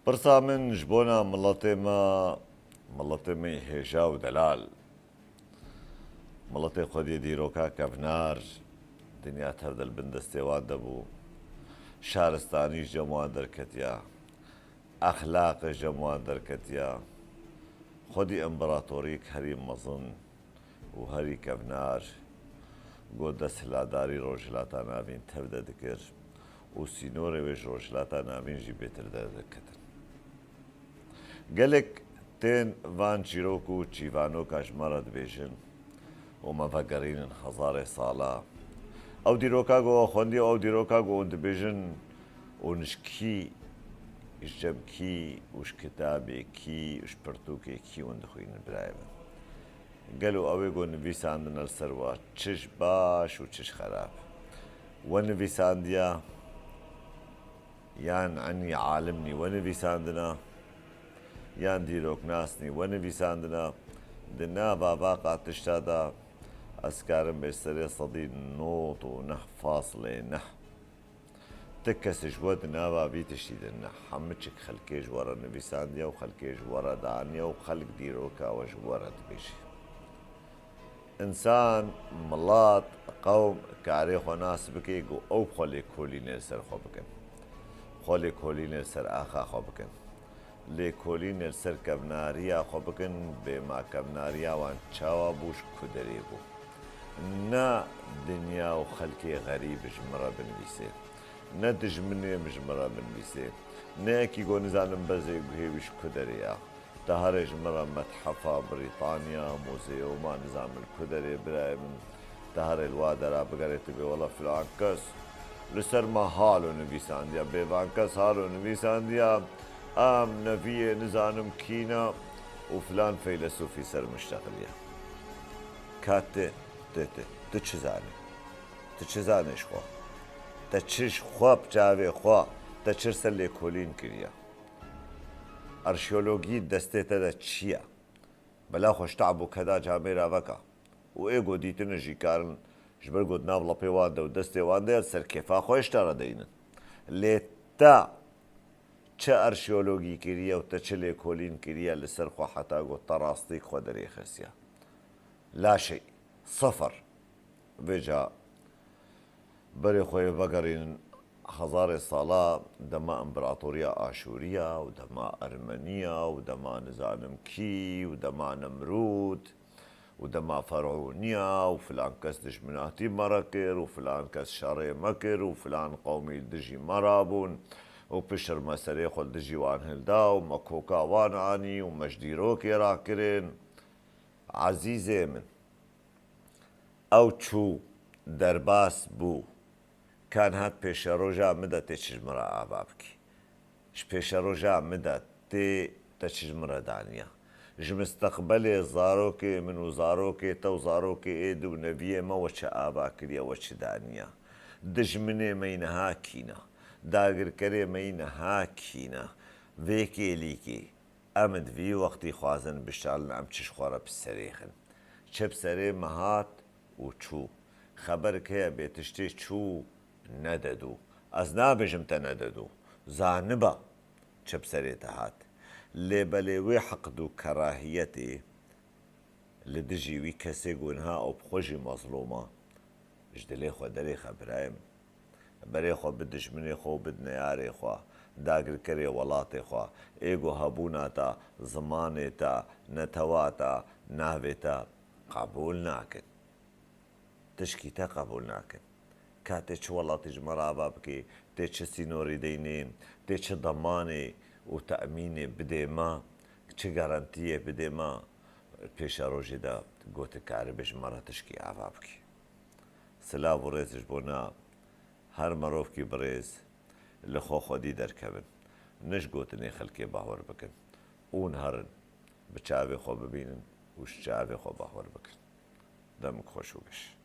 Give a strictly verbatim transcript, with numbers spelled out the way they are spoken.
Pirsa min ji bona miletê me, miletê me yê hêja û delal. Miletê xwediyê dîroka kevnar, dinya tev de li bin destê wan de bû. Şaristanî ji cem wan derketiya. Exlaqê ji cem wan derketiya. Xwedî împaratorîk herî mezin û herî kevnar, ku desthiladarî Rojhilata Navîn tev de dikir û sînorê wê ji Rojhilata Navîn jî bêtir derdikitin. Gelek tên van çîrok û çîvanoka ji me re dibêjin û me vegerînin hezarê sala. Ew dîroka ku we xwendiye û ew dîroka ku hûn dibêjin, hûn ji kî, ji cem kî û ji kitabê kî û ji pirtûkê kî hûn dixwînin birayê min? Gelo ew ê ku nivîsandine li ser we çi ji baş û çi ji xerab we nivîsandiya? Yan enî alimnî we nivîsandine, yan dîroknasnî we nivîsandine, di nava vaqa tişta de ez karim bê serê sedî nod û neh faslê neh. Ti kes ji we di nava vî tiştî de ne. Hemû çik xelkê ji we re nivîsandiye û xelkê ji we re daniye û xelk dîroka we ji we re dibêje. Însan, milat, qewm karê xwe nas bike ku ew xwe lêkolînê li ser xwe bikin. Xwe lêkolînê li ser axa xwe bikin. Lêkolînê li ser kevnariya xwe bikin, bêma kevnariya wan çawa bû, ji ku derê bû. Ne dinya û xelkê xerîb ji min re binivîsê. Ne dijminê min ji min re binivîsê. Ne yekî ku nizanim bezê guhê wî ji ku derê ya. Te here ji min re methefa Brîtanya, muzeyoma nizanim li ku derê birayê min. Te here li wa dera bigerê tu bê wela filan kes li ser me halo nivîsandiya, bêvan kes halo nivîsandiya, em neviyê nizanim kî ne û filan feylesûfî ser min ştexiliye. Ka ti, ti, ti, tu çi zanî? Tu çi zanî ji xwe? Te çi ji xwe bi çavê xwe, te çi ser lêkolîn kiriye? Arşeologî destê te de çi ye? Bela xwe ji te'b û keda camêra veke. Û ê ku dîtine jî karin ji ber ku di nav lepê wan de û destê wan de ye, ser kêfa xwe hêşta re deynin. Lê te çi arşeologî kiriye û te çi lêkolîn kiriye li ser xwe heta ku te rastî xwe derêxistiye? La şey. Sifir. Vêca berê xwe yê vegerînin hezarê sala dema împeratoriya Aşûriya û dema Ermeniya û dema nizanim kî û dema Nemrûd û dema Ferûniya û filan kes dijminatî me re kir û filan kes şerê me kir û filan qewmî li dijî me rabûn û piştre me serê xwe li dijî wan hilda û me koka wan anî û me ji dîrokê rakirin. Ezîzê min, ew çû, derbas bû. Ka niha di pêşeroja min de tê çi ji min re ava bikî? Ji pêşeroja min de tê te çi ji min re daniya? Ji misteqbelê zarokê min û zarokê te û zarokê êdî û neviyê me we çi ava kiriye, we çi daniya? Dijminê me yî niha kî ne? Dagirkerê me yî niha kî ne? Vê kêlîkê. Em di vî wextî xwazin bişalin em çi ji xwe re bi serê xin. Çi bi serê me hat û çû. Xeberik heye bê tiştê çû nededû. Ez nabêjim te nededû. Zaniba çi bi serê te hat. Lê belê wê heqd û kerahiyetê li dijî wî kesê ku niha ew bi xwe jî mezlûm e, ji dilê xwe derêxe birayê min. Berê xwe bi dijminê xwe û bi neyarê xwe, dagirkerê welatê xwe, ê ku hebûna te, zimanê te, netewa te, navê te qebûl nakin. Tişkî te qebûl nakin. Ka tê çi welatî ji me re ava bikê, tê çi sînorî deynê, tê çi demanê û temînê bidê me, çi garantiyê bidê me, pêşerojê de gotikaribê ji me re tişkî ava bikê. Silav û rêz ji bona her mirovkî birêz li xwe xwedî derkevin. Ne ji gotinê xelkê bahwer bikin. Hûn herin, bi çavê xwe bibînin û ji çavê xwe bahwer bikin. Demik xweş û geş.